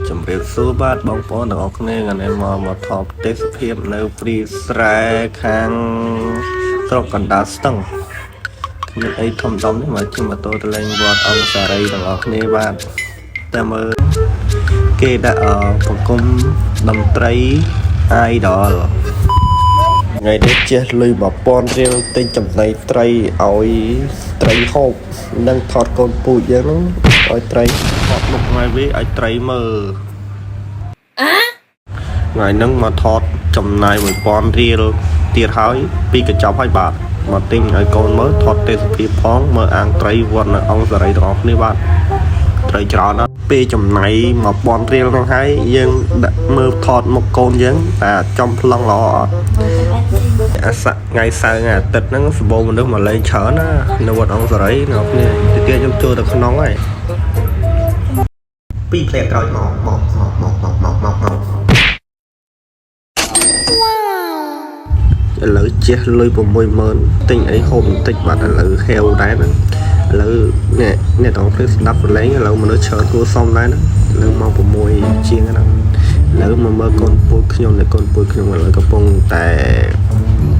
ជំរាបសួរបាទបងប្អូនទាំងអស់គ្នាថ្ងៃនេះមកមកថតទេសភាពនៅព្រីស្រែខាងស្រុកកណ្ដាលស្ទឹងគ្មានអីធំដុំទេមកជិះម៉ូតូទៅលេងវត្តអង្គសារីទាំងអស់គ្នាបាទតែមើលគេដាក់ប្រគំតន្ត្រី idol ថ្ងៃនេះជះលុយ1000រៀលទិញចំណីត្រីឲ្យត្រីហូបនិងថតកូនពូជយើងហ្នឹងឲ្យត្រីថតមុខថ្ងៃវាឲ្យត្រីមើលថ្ងៃហ្នឹងមកថតចំណាយ1000រៀលទៀតហើយពីកញ្ចប់ហើយបាទមកទិញឲ្យកូនមើលថតទេសភាពផងមើលអាងត្រីវត្តនៅអង្គសារីទាំងអស់គ្នាបាទត្រីច្រើនណាស់ពេលចំណាយ1000រៀលហ្នឹងហើយយើងដាក់មើលថតមុខកូនយើងតែចំប្លង់ល្អអត់ អាស័កថ្ងៃសៅរ៍ថ្ងៃអាទិត្យហ្នឹងសម្បូរមនុស្សមកលេងច្រើនណានៅវត្តអង្គសារីអ្នកគ្នាទៅទៀតខ្ញុំចូលទៅក្នុងហើយពីរផ្លែក្រោយមកមកមកមកមកមកមកមកឥឡូវជះលុយ60000ទិញអីហូបបន្តិចបាទឥឡូវហេវដែរហ្នឹងឥឡូវអ្នកអ្នកទាំងគ្នាស្ដាប់ប្រឡែងឥឡូវមនុស្សច្រើនគួរសមដែរហ្នឹងឥឡូវម៉ោង6ជាងហ្នឹងឥឡូវមកមើលកូនពូជខ្ញុំនេះកូនពូជខ្ញុំឥឡូវកំពុងតែ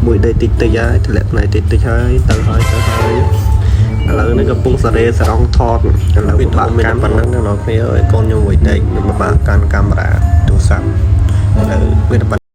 មួយដីតិចតិចហើយធ្លាក់ផ្នែកតិចតិចហើយទៅហើយទៅហើយឥឡូវនេះកំពុងសារ៉េសារងថតឥឡូវពិបាកកាន់ប៉ុណ្ណឹងអ្នកនរគ្នាអើយកូនខ្ញុំមួយដេកខ្ញុំពិបាកកាន់កាមេរ៉ាទូរស័ព្ទឥឡូវមានតែប៉ុណ្